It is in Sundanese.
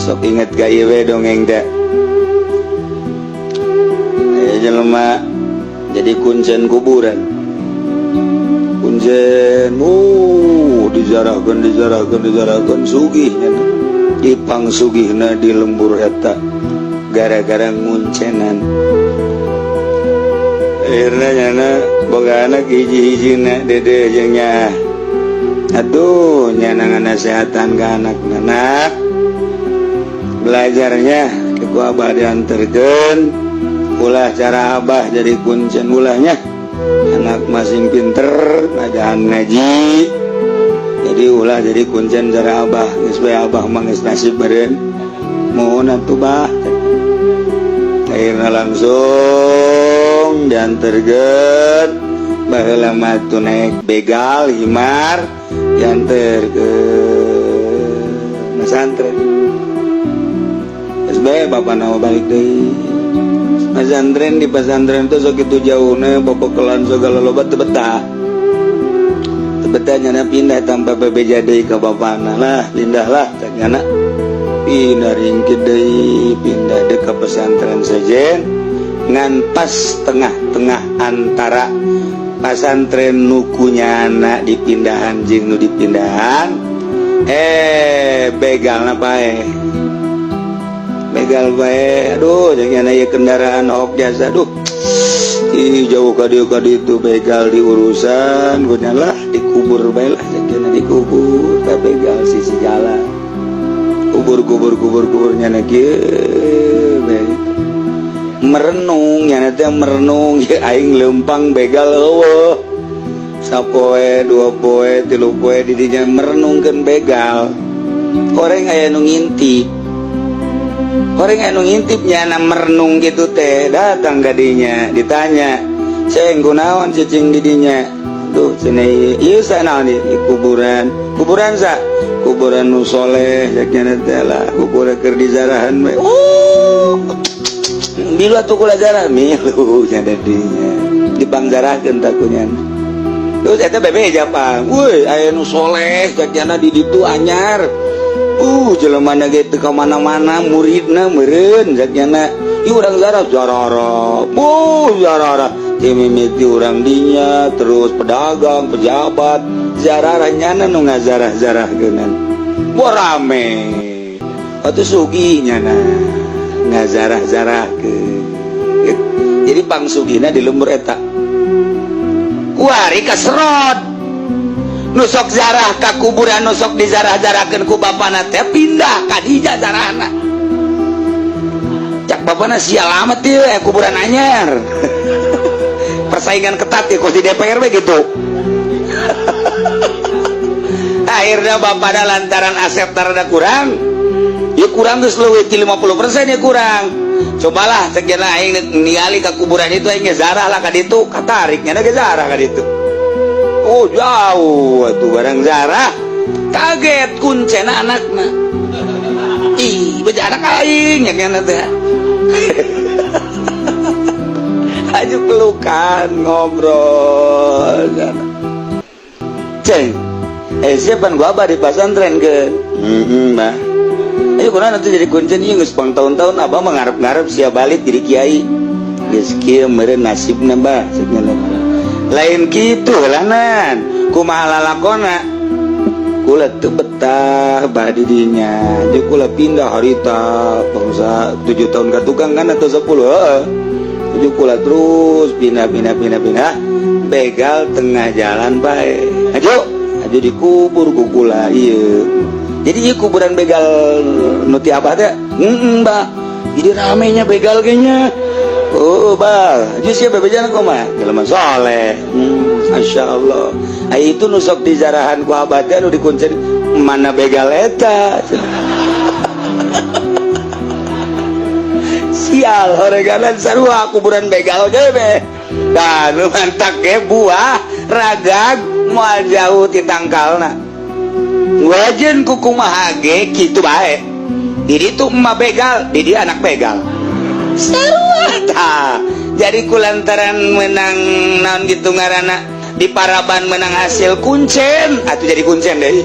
Sok inget ka ieu we dongeng teh. Aya jelema jadi kuncen kuburan. Kuncen, dijarahkeun, dijarahkeun, dijarahkeun, sugih nya. Dipang sugihna di lembur eta gara-gara nguncenan. Akhirnya nyana boga anak hiji-hijina, dede jeung nyaah. Aduh, nyana nganasehatan ka anak, "Anak, belajarnya ku abah diantarkeun, ulah cara abah jadi kuncen, ulahnya. Anak masing pinter ngajahan ngaji, jadi ulah jadi kuncen cara abah. Geus bae, abah mah geus nasib beureun." "Mohon atuh, Bah." Akhirnya langsung diantarkeun. Baheula mah tuh naik begal himar, diantar ke pesantren. Geus bae, bapak nama balik deui pesantren. Di pesantren tuh sakitu jauhna, babekelan segala loba, teu betah, teu betah. Nyana pindah tanpa bebeja deui ka bapana lah. "Pindahlah," cek nyana. Pindah, ringkit deui, pindah deui ka pesantren sejen. Ngan pas tengah-tengah antara pesantren nu ku nyana dipindahan jeung nu dipindahan, begalna paeh, begal bae. "Aduh," jeung nyana, "ieu kendaraan hok jasa, duh." Ih, jauh ka dieu ka ditu begal diurusan ku nyana lah, "Dikubur bae lah," cek nyana. Dikubur ka begal sisi jalan, kubur, kubur, kubur, kubur. Nyana kieu bae merenung. Nyana teh merenung ya, "Aing lempang begal eueuh sapoe, 2 poe, 3 poe." Didinya merenungkeun begal, horeng aya nu ngintip, horeng aya nu ngintip. Nyana merenung gitu teh, datang gadinya, ditanya, "Ceng, kunaon cicing didinya?" "Tuh," cenah, "ieu sa naon ieu?" "Kuburan." "Kuburan sa?" "Kuburan nu soleh," cek nyana teh lah. "Kuburan keur dizarahan we." "Oh, milu atuh kula zarah." Milu nya dinya, dipangzarahkeun tah ku nyana. Terus eta bebeja pang, "Woi, aya nu soleh," cek nyana, "di ditu anyar. Jelema na ge teu ka mana-mana muridna meureun," cek nyana. "Ieu urang zarah." Zarara, zarara ti mimiti urang dinya, terus pedagang, pejabat, zarara. Nyana nu ngazarah-zarahkeunan. Wah, rame atuh, sugih nyana ngazarah-zarahkeun. Jadi pangsugihna di lembur eta. Kuari kaserot, nu sok zarah ka kuburan, nu sok dizarah-zarahkeun ku bapana teh pindah ka dinya zarahna. Cak bapana, "Sial amat ieu, kuburan anyar." Persaingan ketat ya, kos di DPR we gitu. Akhirnya bapana lantaran aset rada kurang ya, kurang geus leuwih ti 50% ya kurang. "Cobalah," cek cenah, "aing ningali ka kuburan itu, aing ge zarah lah ka ditu." Katarik nya ge zarah ka ditu. Oh, jauh atuh. Barang zarah, kaget kuncena anakna. "Ih, beja anak aing," nya nya teh. Aju pelukan, ngobrol. "Ceng, siapa gua abah di pesantren ke?" "Heeh, Bah." "Ayo, kunaon atuh jadi kuncen ieu? Geus pang tahun-tahun abah mah ngarep-ngarep sia balik jadi kiai. Geus kieu meureun nasibna, Bah," cek nya. "Lain kitu lanan, kumaha lalakona?" "Kula teu betah, Bah, di dinya. Jeung kula pindah harita bangsa 7 tahun ka tukang kan atau 10, heeh. Tujuh kula terus pindah, pindah, pindah, pindah, begal tengah jalan bae. Ayo, aja dikubur ku kula ieu. Jadi ieu kuburan begal nu ti abah teh?" "Heeh, Bah." "Jadi ramenya begal kayaknya." "Oh, Bah, jadi siapa bejana kumaha?" "Jelema soleh." Masya Allah. Ai itu nu sok dizarahan ku abah teh, nu dikuncen, mana begal eta?" Sial, horeganan sarua kuburan begal ge be. Nah, nu mantak ge buah ragag moal jauh ti tangkalna. Wajen ku kumaha ge kitu bae. Di ditu emak begal, di dia anak begal. Sarua tah. Jadi kulantaran menang naon gitu ngaranna di paraban, menang hasil kuncen atuh jadi kuncen deui.